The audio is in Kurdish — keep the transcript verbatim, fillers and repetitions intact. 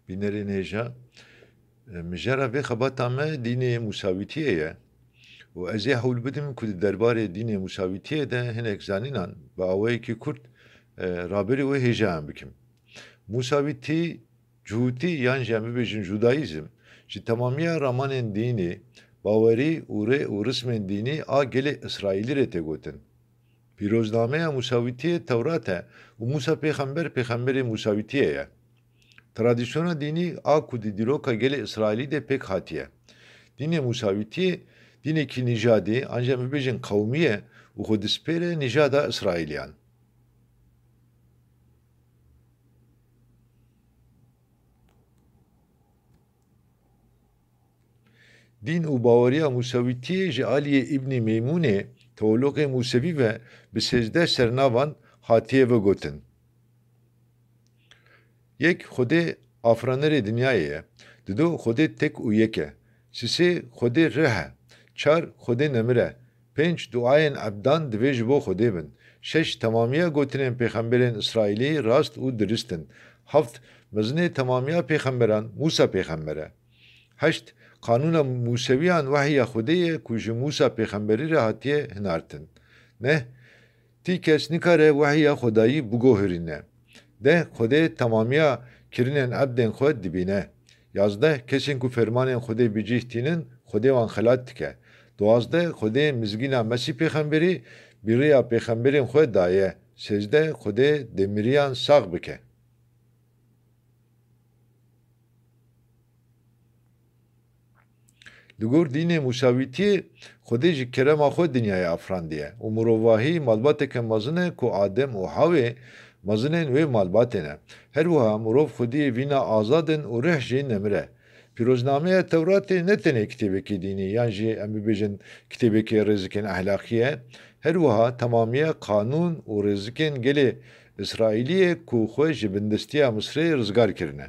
Bînerên hêja, e, mijara vê xebata me dînê Musawîtiyê ye û ez ê hewl bidim ku di derbarê dînê Musawîtiyê de hinek zanînan bi awayekî kurt, e, raberî wê hêjayan bikim. Musawîtî, Cihûtî yan jî em bibêjin Judayîzm, ji temamiya ramanên dînî, bawerî û rê û rismên dînî a gelê Îsraîlî rê tê gotin. Pîroznameya Musawîtiyê Tewrat e û Mûsa pêxember pêxemberê Musawîtiyê ye. Tradisyona dînî a ku di dîroka gelê Îsraîlî de pêk hatiye. Dînê Musawîtiyê dînekî nîjadî, an jî em bibêjin qewmî ye û xwe dispêre nîjada Îsraîliyan. Dîn û baweriya Musawîtiyê ji aliyê Îbnî Meymûnê, teologê Musevî ve bi sêzdeh sernavan hatiye vegotin. Yek, Xwedê afiranerê dinyayê ye. Dido, Xwedê tek û yek e. Sisê, Xwedê rih e. Çar, Xwedê nemir e. Pênc, duayên ebdan divê ji bo Xwedê bin. Şeş, temamiya gotinên pêxemberên Îsraîlî rast û dirist in. Heft, mezinê temamiya pêxemberan Mûsa pêxember e. Heşt, qanûna Mûsewiyan wehya Xwedê ye ku ji Mûsa pêxemberî re hatiye hinartin. Neh, tî kes nikare wehya Xwedayî biguherîne. Deh, Xwedê temamiya kirinên ebdên xwe dibîne. Yazdeh, kesên ku fermanên Xwedê bi cih tînin, Xwedê wan xelat dike. Duwazdeh, Xwedê mizgîna Mesîh pêxemberî bi rêya pêxemberên xwe daye. Sêzdeh, Xwedê demiriyan sax bike. Li gor dînê Musawîtiyê, Xwedê ji kerema xwe dinyayê afirandiye û mirovahî malbateke mezin e ku Adem û Hawê mezinên wê malbatê ne. Her wiha mirov xwediyê vîna azad in û rih jî nemir e. Pîroznameya Tewratê ne tenê kitêbekî dînî yan jî em bibêjin kitêbekê rêzikên ehlaqî ye, her wiha temamiya qanûn û rêzikên gelê Îsraîlî ye ku xwe ji bindestiya Misrê rizgar kirine.